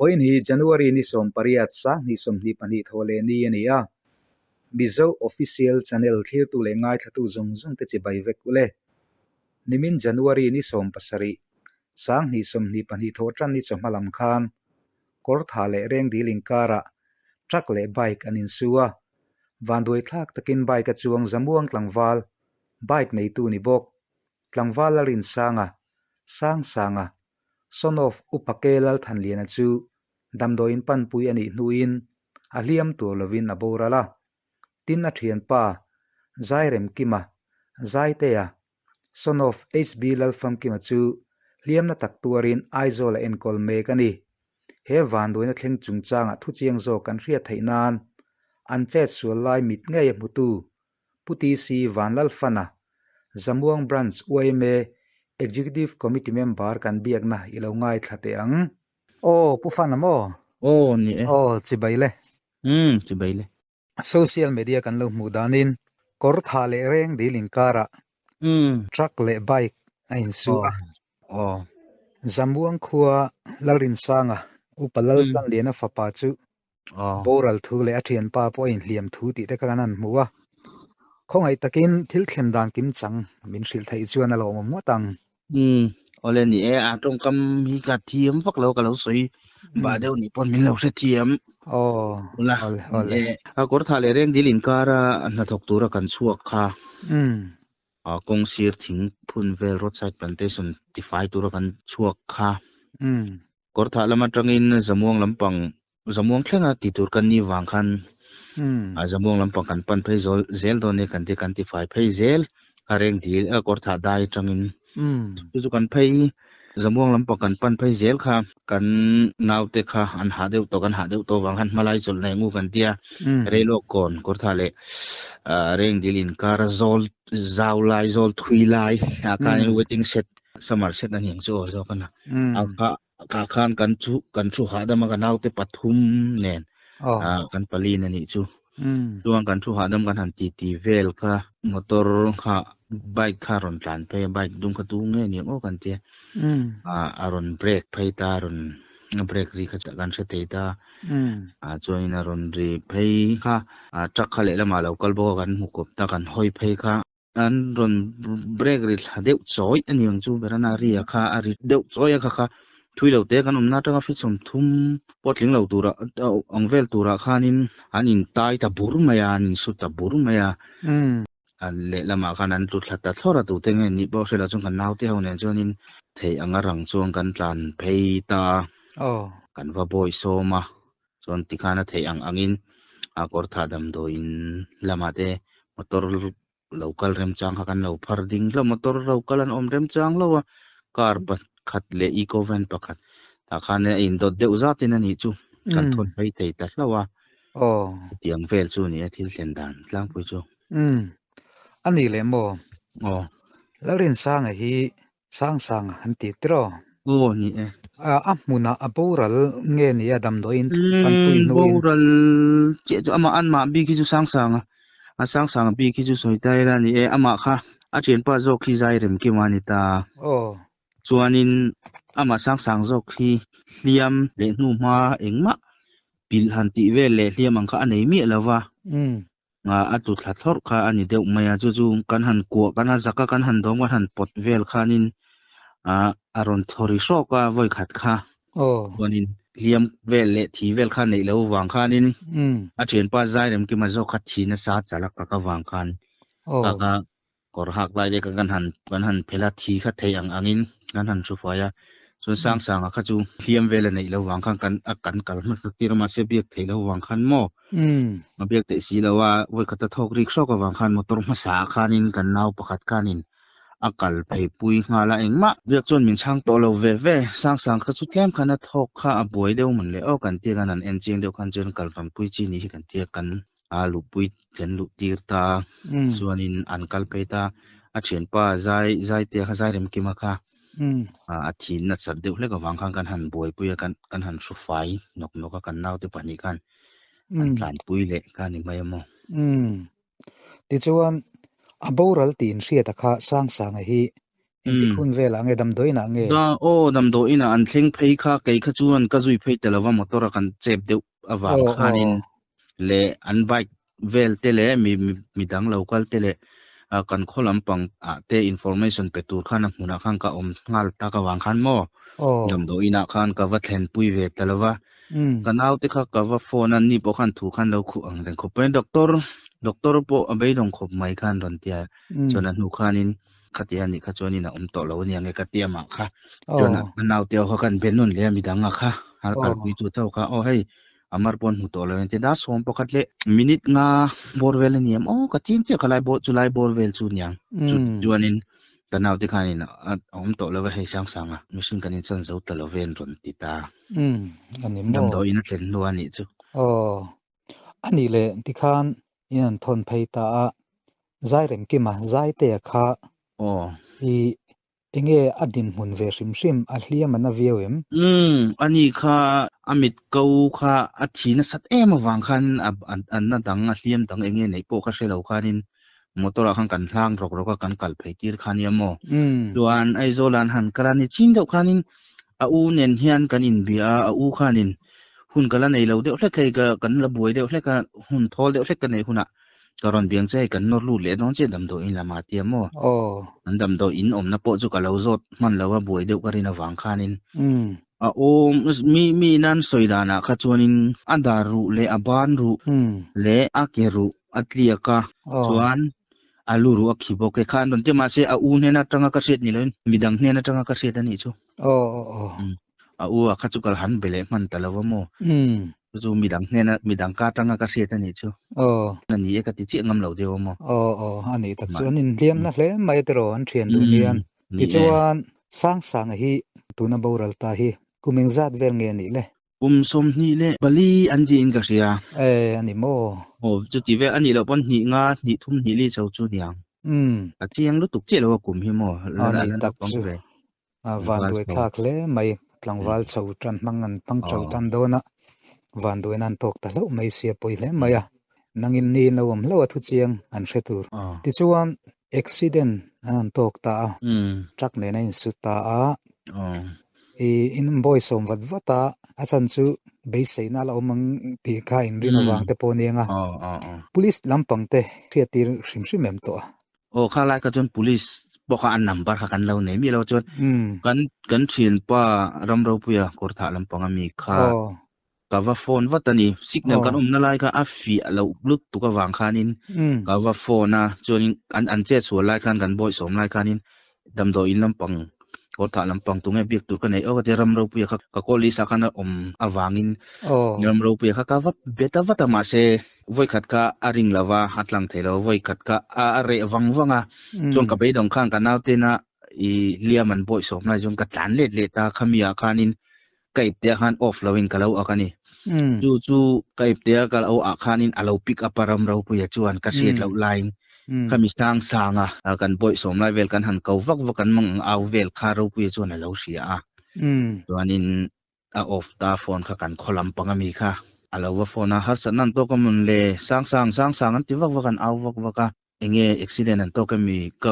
Vawiin hi January ni 18 2022 thaw leh ni a ni a. Mizo Official Channel thlirtu leh ngaithlatu zawng zawng te chibai vek ule. Nimin January ni 17 2022 thaw tan ni chawhma lam khan Kawrtha leh Rengdil inkarah truck leh bike an insu a. Vanduai thlak takin bike a chuang Zamuang tlangval, bike neitu ni bawk, Tlangval Lalrinsanga, Sangsanga, son of Upa K Lalthanliana chu damdawiin panpui a nih hnuin a hliam tur lovin a boral a. Tin a thianpa Zairemkima, Zaitea, son of HB Lalfamkima chu hliamna tak tuarin Aizawl a enkawl mek a ni. He vanduaina thleng chungchangah thuchiang zawk kan hriat theih nan an chet sual lai mit ngei a hmutu Pu TC Vanlalfana, Zamuang Branch yma Executive Committee Member kan biakna i lo ngaithla teh ang. Aw, Pu Fana maw? Aw, ni e. Aw, chibai le. Umm, chibai le. Social media kan lo hmuh danin kawr thah leh reng dil inkarah truck leh bike a insu a. Aw. Zamuang khua Lalrinsanga, Upa Laltlanliana fapa chu Boral thu leh a thianpa pawh a inhliam thu tih te kha kan han hmu a. Khawngaih takin thil thlen dan kim chang min hrilh theih chuan a lawmawm ngawt ang. Umm, awle ni e, a tawngkam hi ka thiam vak lo, ka lo sawi bah deuh nih pawn min lo hrethiam. Aw, Ula, awle, ni awle. e. A kawr thah leh reng dil inkara hnathawk tura kan chhuak kha. Umm. A kawng sir thing phun vel roadside plantation tifai tura kan chhuak kha. Umm. Kawrthah lam atangin Zamuang lampang, Zamuang thlenga ti tur kan nih vang khan a Zamuang lampang kan pan phei zawl zel dawn e kan ti kan ti fai phei zel a reng dil a Kawrthah dai atangin chu chu kan phei Zamuang lampang kan pan phei zel kha kan naute kha an hah deuh tawh kan hah deuh tawh vang khan hmalai chawlh nei ngu kan tia Reilawk kawn Kawrthah leh reng dil inkar zawl zau lai zawl thui lai ah khan waiting shed Summer set a niang chu aw zawk a na. A kha kha khan kan chu kan thu hahdam a ka naute pathum nen a kan pali na nih chu. Chuan kan thu hahdam kan han ti ti vel kha motor kha bike kha rawn tlan phei a bike dung kha tu nge niang aw kan tia. A a rawn brake phei ta a rawn a brake ri kha kan hre thei ta. A chuanin a rawn ri phei kha a truck kha lehlamah a lo kal bawk a kan hmu kawp ta kan hawi phei kha. An rawn break ri thla deuh chawi a ni ang chu Verana ri a kha a ri deuh chawi a kha kha thui lo te kan awmna atanga feet 30 pawh tling lo tura ang vel turah khanin an in tai ta bur mai a an in su ta bur mai a a lehlamah khan an tlu thla ta thlawr a tute nge nih pawh hre lo chuan kan naute ho nen chuanin theih anga rang chuan kan tlan phei ta a kan va bawi sawm a Chuan tikhan a theih ang angin a kawr thah damdawiin lamah te motor lo kal remchang kha kan lo phar ding hlauh motor lo kal an awm remchang hlauh a car pakhat leh eco van pakhat tah khan a indawt deuh zatin a nih chu kan thawn phei thei ta hlauh a chutiang vel chu a ni a thil thlen dan tlangpui chu. Umm a ni leh maw? Aw. Lalrinsanga hi Sangsang an ti tiraw? Aw ni e. A hmunah a boral nge ni a damdawiin kan pui Umm hnuin? boral chiah chu amah anmah bik hi chu Sangsanga a Sangsanga bik hi chu sawi ta ila ni e amah kha a thianpa zawk hi zai rem kim a ni ta. Aw. Chuanin amah Sangsang zawk hi hliam leh hnu hma engmah pilh han tih vel leh hliam ang kha a nei miah lova. Umm. A tlu thla thlawrh kha a ni deuh mai a, chu chu kan han kuah kan han zak a kan han dawm kan han pawt vel khanin ah a rawn thaw ri hrawk a vawi khat kha chuanin hliam vel leh thi vel kha neih loh vang khanin a thianpa zai rem kima zawk kha thi nasa chalak ka ka vang khan ka ka Kawr hak lai te kha kan han kan han phel a, thi kha theih ang angin kan han hru fai a, chuan Sangsanga kha chu hliam vel a neih loh vang khan kan a kan kal hmasa tir a, mahse biak theih loh vang khan maw a biak theih si lo a, vawikhat a thawk rik hrawk avang khan motor hmasa ah khanin kan nau pakhat khanin a kal phei pui nghal a, engmah biak chuan min chhang tawh lo ve ve, Sangsanga kha chu tlem khan a thawk kha a buai deuh mawn le aw kan tia khan an en chiang deuh khan chuan kal vanpui chi ni hi kan tia kan a luhpui kan luh tir ta chuanin an kal phei ta a thianpa zai zaitea kha zai remkima kha a thin a chat deuh hlek avang khan kan han buaipui a kan kan han hru fai nawk nawk a kan naute pahnih khan an tlanpui leh kha a ni mai a maw. Tichuan a boral tih inhriata kha Sangsanga hi Engtik hun velah nge damdawiinah nge? Da, aw damdawiinah an thleng phei kha kei kha chuan ka zui phei ta lova motor a kan chep deuh avang khanin leh an bike vel te leh mi midang lo kal te leh kan khaw lampang ah te information pe tur khan a hmunah khan ka awm nghal tak avang khan maw damdawiinah khan ka va thlenpui ve ta lova ka naute kha ka va phone a ni pawh khan thu khan lo khuh ang reng khawp mai doctor doctor pawh a beidawng khawp mai khan rawn tia chuan a hnu khanin Khatia nih kha chuanin a awm tawh lo ania nge ka ti amah kha. Chuan a naute ho kha kan be nawn leh a midang a kha a kalpui tu tho kha aw hei Amar pawn hmu tawh lo in ti dar sawm pakhat leh minute nga bawr vel ania aw ka ching chiah kha lai bawr chu lai bawr vel chu niang chu chuanin ka naute khanin a awm tawh lo a hei sang sang a mihring kan inchan zo ta lo ve an rawn ti ta. Damdawiin a thlen hnu a nih chu. Aw A nih leh tikhan in an thawn phei ta a, Zairemkima Zaitea kha i enge a dinhmun ve hrim hrim a hliam a na viau em? Umm, a ni kha a mit ko kha a thi nasat em avang khan a na dang a hliam dang enge neih pawh ka hre lo khanin motor ah khan kan hlang rawk rawk a kan kal phei tir kha nia maw. Chuan Aizawl ah an han kal a ni chin deuh khanin a u nen hian kan inbia a, a u khanin hun ka la nei lo deuh hlek hei ka kan la buai deuh hlek a hun thawl deuh hlek ka neih hunah ka rawn biang che hei kan nawr lut leh dawn che damdawiin lamah tia maw. An damdawiin awmna pawh chu ka lo zawt hman lo a buai deuh ka rin avang khanin a awm mi mi in an sawi danah kha chuanin a dar ruh leh a ban ruh leh a ke ruh a tliak a chuan a lu ruh a khi bawk e kha an rawn ti a mahse a u hnen atanga ka hriat ni loin midang hnen atanga ka hriat a nih chu. A u a kha chu ka han be leh hman ta lo a maw chu chu midang hnena midang ka atanga ka hriat a nih chu. A ni e ka ti chiah ngam lo deuh a maw. Aw aw a nih tak chu an inhliamna hle mai tiraw an thian duh nian. Tichuan Sangsanga hi tuna boral ta hi kum engzat vel nge a nih le? Kum 24 an tiin ka hria. E a ni maw? Aw chuti vel a nih loh pawn hnih nga hnih thum hnih li chho chu niang. A chiang lutuk chiah lo a kum hi maw? A nih tak chu. Vanduai thlak hle mai tlangval chho tan hmang an hmang chho tan dawn a, vanduaina an tawk ta hlauh mai sia pawi hle mai a, nangin ni in lo awm hlauh a thu chiang an hre tur. Tichuan accident an han tawk ta a, truck nen a insut ta a, i in bawi sawm vat vat a, a chhan chu beiseina a la awm ang tih kha inrin avang te pawh a ni ang a, police lampang te hriattir hrim hrim em tawh a. Aw kha lai kha chuan police pawh kha an number kha kan lo nei miah lo chuan kan kan thianpa Ramropuia Kawrthah lampang ami kha ka va phone vat a ni. Signal kan awmna lai kha a fiah loh lutuk avang khanin ka va phone a chuanin an an chet sual lai khan kan bawihsawm lai khanin damdawiin lampang Kawrthah lampang tunge biak tur ka nei aw ka tia Ramropuia kha ka call list ah khan a awm avangin Ramropuia kha ka va be ta vat a mahse Vawikhat kha a ring lo va, a tlang thei lo. Vawikhat kha a reh vang vang a. Chuan ka beidawng khan ka nautena i hliam an bawihsawm lai chuan ka tlan let leh ta. Khami ah khanin ka ipte ah khan off loin ka lo ak a ni. Chu chu ka ipte a ka lo ah khanin a lo pick up a ram ropuia chuan ka hriat loh laiin khami sang sang a kan bawihsawm lai vel kan han ko vak vak an mang ang au vel kha ropuia chuan a lo hria a. Chuanin A off ta phone kha kan khaw lampang ami kha a lo va phone a, harsatna an tawk a mawn le, sang sang sang sang an ti vak vak an au vak vak a, enge accident an tawk emi ka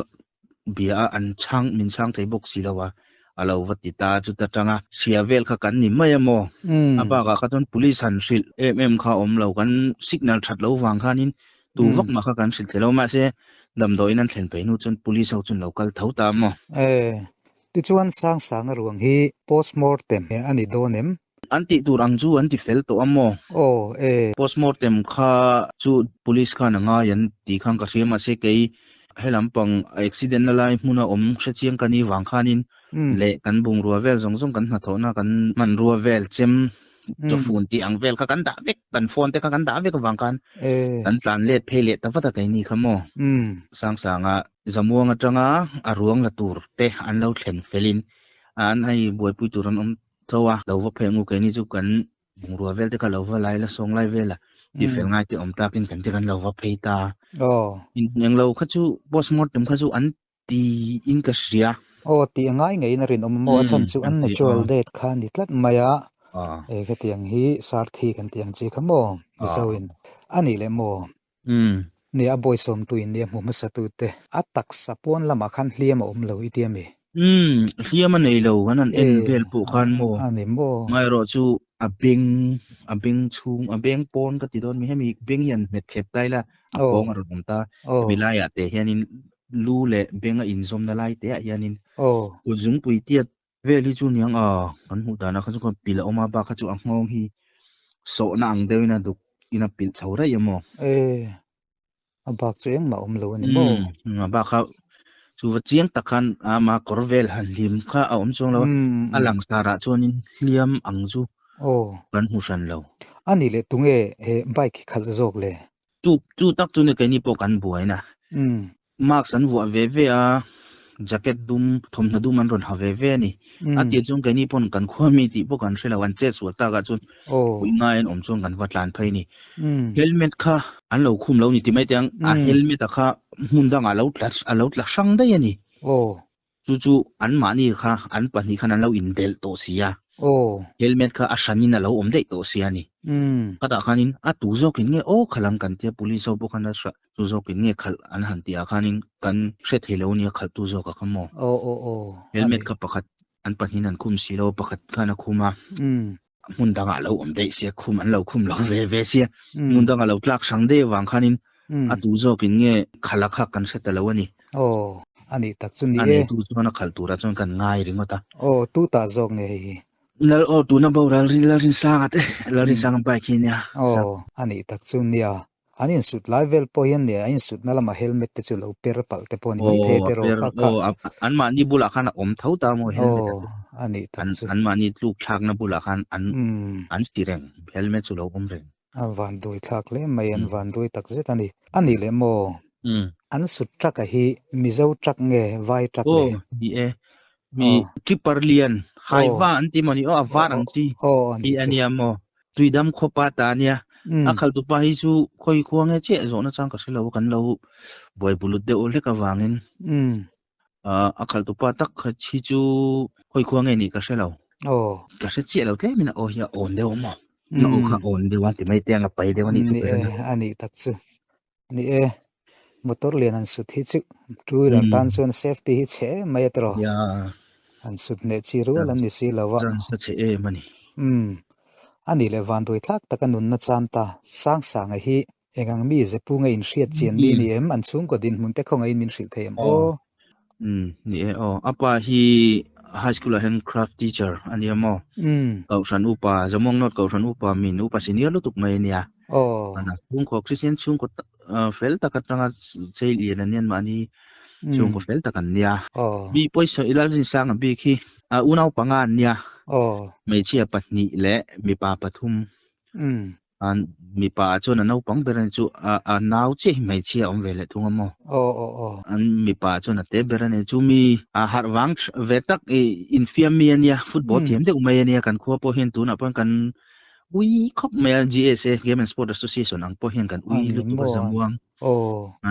bia a an chhang min chhang thei bawk si lo a, a lo va ti ta chuta tanga hria vel kha kan ni mai a maw, a bakah kha chuan police han hrilh em em kha awm lo kan signal that lo vang khanin tu vak mah kha kan hrilh thei lo mahse damdawiin an thlen phei hnu chuan police ho chuan lo kal tho ta a maw. Tichuan Sangsanga ruang hi postmortem a ni dawn em? An tih tur ang chu an ti fel tawh a maw? Aw e. Postmortem kha chu police khan a ngai an tih khan ka hria mahse kei he lampang accident na lai hmuna awm hrechiang ka ni vang khanin leh kan bungrua vel zawng zawng kan hnathawhna kan hmanrua vel chem chawfun tih ang vel kha kan dah vek kan phone te kha kan dah vek avang khan kan tlan let phei leh ta vat a keini kha maw? Sangsanga Zamuang atanga a ruang la tur te an lo thlen felin an hei buaipui tur an awm tho a, lo va phei ang u keini chu kan bungrua vel te kha lo va lai la sawng lai vel a tih fel ngai te awm takin kan ti kan lo va phei ta. Eng lo kha chu postmortem kha chu an ti in ka hria. Aw tih a ngai ngeiin a rinawm a maw a chhan chu an natural death kha a ni tlat mai a, e khatiang hi sarthi kan tih ang chi kha maw Mizoin a nih leh maw? Nia, a bawisawmtu in nia hmu hmasa tute. A taksa pawn lamah khan hliam a awm lo i ti a mi? Umm, hliam a nei lo kan han en vel pawh khan maw? A ni maw? Amaherawh chu a beng, a beng chhung, a beng pawn ka ti dawn mi hemi beng hi an hmet thlep ta ila a pawng a rawn awm ta. Hemi laiah te hianin lu leh beng a inzawmna lai te ah hianin kut zungpui tiat vel hi chu niang a kan hmuh danah kha chu khaw pilh a awm a bak kha chu a nghawng hi sawhna ang deuhin a duk in a pilh chho raih a maw? A bak chu engmah awm lo a ni maw? Umm, a bak kha chu va chiang tak khan ama kawr vel han hlim kha a awm chuang lo a, a langsar ah chuanin hliam ang chu kan hmu hran lo. A nih leh tunge he bike hi khalh zawk le? Chu chu tak chu ni keini pawh kan buaina. Mask an vuah ve ve a, jacket dum, thawmhnaw dum an rawn ha ve ve a ni. A tir chuan keini pawn kan khua mi tih pawh kan hre lo, an chet sual takah chuan puih ngai an awm chuan kan va tlan phei a ni. Helmet kha an lo khum lo ni ti mai teh ang, a helmet a kha hmun dangah a lo tla a lo tla hrang daih a ni. Chu chu anmahni kha an pahnih khan an lo indelh tawh si a, helmet kha a hranin a lo awm daih tawh si a ni. Khatah khanin a tu zawkin nge aw khalh ang kan tia police ho pawh khan a hra tu zawkin nge khalh an han tih ah khanin kan hre thei lo nia khalh tu zawk a kha maw. Helmet kha pakhat an pahnihin an khum si lo a, pakhat khan a khum a, hmun dangah a lo awm daih sia, khum an lo khum lo ve ve sia, hmun dangah lo tlak hrang daih avang khanin a tu zawkin nge khalh a kha kan hre ta lo a ni. Aw, a nih tak chu ni e. A neitu chuan a khalh turah chuan kan ngai ringawt a. Aw, tu tah zawk nge hei hi? Lal aw, tuna boral Lalrinsanga te, Lalrinsanga bike hi nia. Aw, a nih tak chu nia. An insut lai vel pawh hian nia, a insutna lamah helmet te chu lo per palh te pawh a ni maithei te rawh kha kha. Aw, anmahni bulah khan a awm tho ta maw helmet a chu. Aw, a nih tak chu. Anmahni tluk thlakna bulah khan an an si reng, helmet chu lo awm reng. A van duai thlak hle mai, an van duai tak zet a ni. A nih leh maw? An sut truck a hi Mizo truck nge Vai truck le? Aw, ni e. Mi Tipper lian, Haiva an ti maw ni aw, a var ang chi hi a nia maw? Tuidam khawpa ta a nia. A khaltupa hi chu khawi khua nge chiah zawhna chang ka hre lo a, kan lo buai bulut deuh hlek avangin a khaltupa tak hi chu khawi khua nge nih ka hre lo. Ka hre chiah lo tlemin a aw hi a awn deuh a maw? A aw kha a awn deuh a ti mai te ang a pai deuh a nih chu ka ring a. A nih tak chu. Ni e, motor lian an sut hi chu two wheeler tan chuan safety hi chhe em mai a tiraw. An sut hneh chi rual an ni si lo a. Chance a chhe em a ni. Umm, a nih leh vanduai tlak taka nunna chan ta Sangsanga hi eng ang mi zepu nge inhriat chian mi ni em? An chhungkaw dinhmun te khawngaihin min hrilh thei em aw? Umm, ni e aw. A pa hi high school ah hian craft teacher a nia maw? Umm. Kohhran upa, Zamuang North Kohhran upa min upa senior lutuk mai a nia. Aw. Ana chhungkaw Christian chhungkaw fel tak atanga chei lian an nian mahni chhungkaw fel tak an nia. Aw. Mi pawisa i Lalrinsanga bik hi unau panga an nia. Aw. Hmeichhia pahnih leh mipa pathum. Umm. Mipa ah chuan a naupang ber a ni chu a nau chiah hi hmeichhia a awm ve leh thung a maw? Aw aw aw. An mipa ah chuan a te ber a ni chu mi a harh vang ve tak i infiam mi a nia football thiam deuh mai a nia kan khua pawh hian tunah pawh kan ui khawp mai a GSA Game and Sport Association ang pawh hian kan ui lutuk a zamuang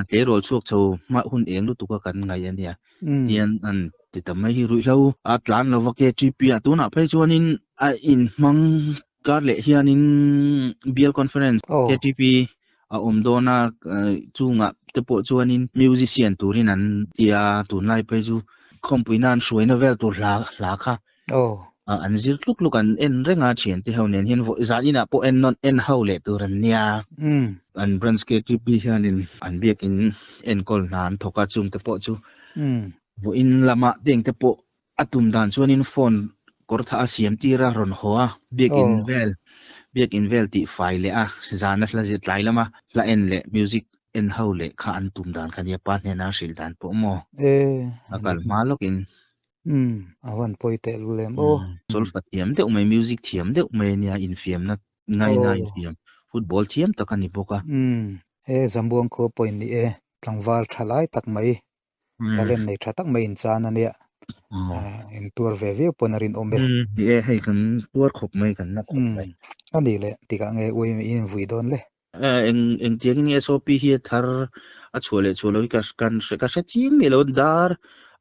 tleirawl chhuak chho hma hun eng lutuk a kan ngaih a nia hian an ti ta mai hi ruihhlo a tlan lova KTP ah tunah phei chuanin a inhmang Kar leh hianin Bial Conference KTP a awm dawn a, chungah te pawh chuanin musician turin an ti a, tunlai phei chu khawmpuina an hruaina vel tur hla hla kha an zir tluk tluk an en reng a, thiante ho nen hian zan inah pawh en nawn en ho leh tur an nia. An branch KTP hianin an biakin enkawl hna an thawk a, chungte pawh chu vawiin lamah tengte pawh A tum dan chuanin phone kawr thah a siam tir a rawn haw a, biakin vel biakin vel tih fai leh a zana hla zir tlai lama hla en leh music en ho leh kha an tum dan kha nia pa hnena a hrilh dan pawh maw a kal hma lawkin. Umm a van pawi teh lu lem aw. Solfa thiam deuh mai music thiam deuh mai ania infiamna ngaina infiam football thiam tak a ni bawk a. Umm he Zambuang khua pawh in ni e tlangval tha lai tak mai talent nei tha tak mai in chan a nia in tuar ve viau pawn a rinawm e. Ni e hei kan tuar khawp mai kan na khawp mai. A nih leh tikah nge ui in vui dawn le? Eng engtiangin nge SOP hi a thar a chhuah leh chhuah lo hi ka kan ka hre chiang miah lo dar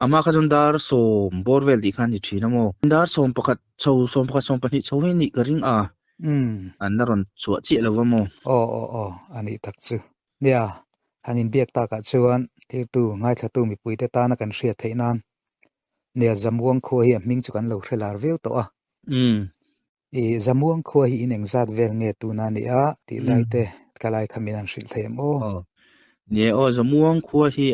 ama kha chuan dar sawm bawr vel tih kha a ni thin a maw dar 11 chho 11 12 chho hi a nih ka ring a an la rawn chhuah chiah lo va maw. Aw aw aw a nih tak chu. Nia, han inbiak takah chuan thiltu ngaithlatu mipuite tana kan hriat theih nan. Nia Zamuang khua hi a hming chu kan lo hre lar viau tawh a. I Zamuang khua hi in engzat vel nge tuna ni a tih lai te ka lai kha min han hrilh thei em aw? Aw. Nia aw Zamuang khua hi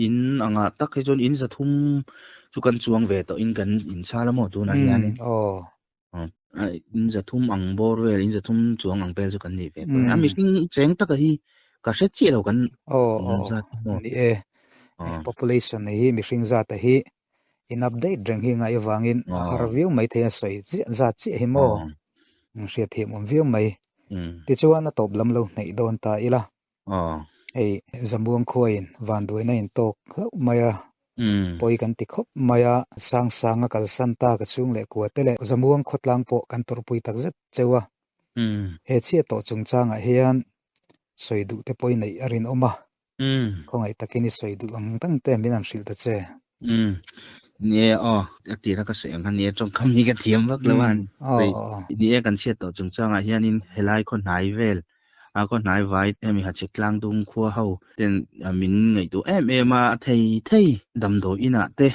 in angah tak hi chuan in 300 chu kan chuang ve tawh in kan inchhal a maw tunah hianin. Aw. In 300 ang bawr vel, in 300 chuang ang vel chu kan nih ve pawh. A mihring cheng taka hi ka hre chiah lo kan zat hi maw. Ni e, population hi mihring zata hi in update reng hi ngaih avangin a har viau mai thei a sawi chiah zat chiah hi maw. Hriat thiam awm viau mai. Tichuan a tawp lam lo hnaih dawn ta ila. Hei Zamuang khuain vanduaina in tawk hlauh mai a, pawi kan ti khawp mai a, Sangsanga kalsan ta ka chhung leh kua te leh Zamuang khawtlang pawh kan tawrhpui tak zet cheu a. He chhiat tawh chungchangah hian sawi duh te pawh i neih a rinawm a, khawngaih takin i sawi duh ang dang te min han hrilh ta che. Ni e aw, a tira ka sawi ang kha ni e tawngkam hi ka thiam vak lo a han sawi. Ni e kan chhiat tawh chungchangah hianin helai khaw hnai vel a khaw hnai vai hemi Hachhek tlang dung khua ho ten min ngaihtuah em em a, a thei thei damdawi inah te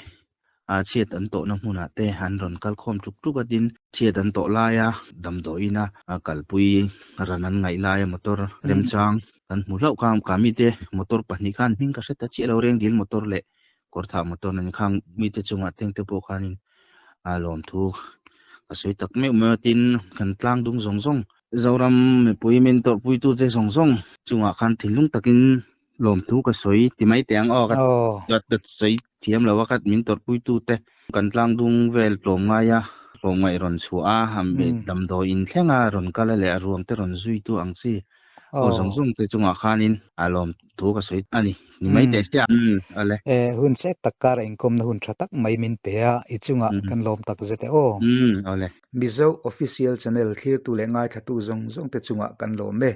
a chhiat an tawhna hmunah te an rawn kal khawm tuk tuk a tin chhiat an tawh laia damdawi ina kalpui ran an ngaih laia motor remchang kan hmu hlauh kha ka mite motor pahnih khan hming ka hre ta chiah lo reng dil motor leh kawrthah motor an khang mite chungah teng te pawh khanin a lawmthu ka sawi tak meuh meuh a tin kan tlang dung zawng zawng Zoram mipui min tawrhpuitute zawng zawng chungah khan thinlung takin lawmthu ka sawi ti mai teh ang aw ka ka sawi thiam lo a ka min tawrhpuitute kan tlang dung vel tlawm ngai a tlawm ngaih rawn chhuah a damdawi in thleng a rawn kal a leh a ruang te rawn zui tu ang chi aw zawng zawng te chungah khanin a lawmthu ka sawi a ni ni mai teh sia ale. Hun chep tak kar inkawmna hun tha tak mai min pe a i chungah kan lawm tak zet e aw. Awle. Mizo Official Channel thlirtu leh ngaithlatu zawng zawng te chungah kan lawm e.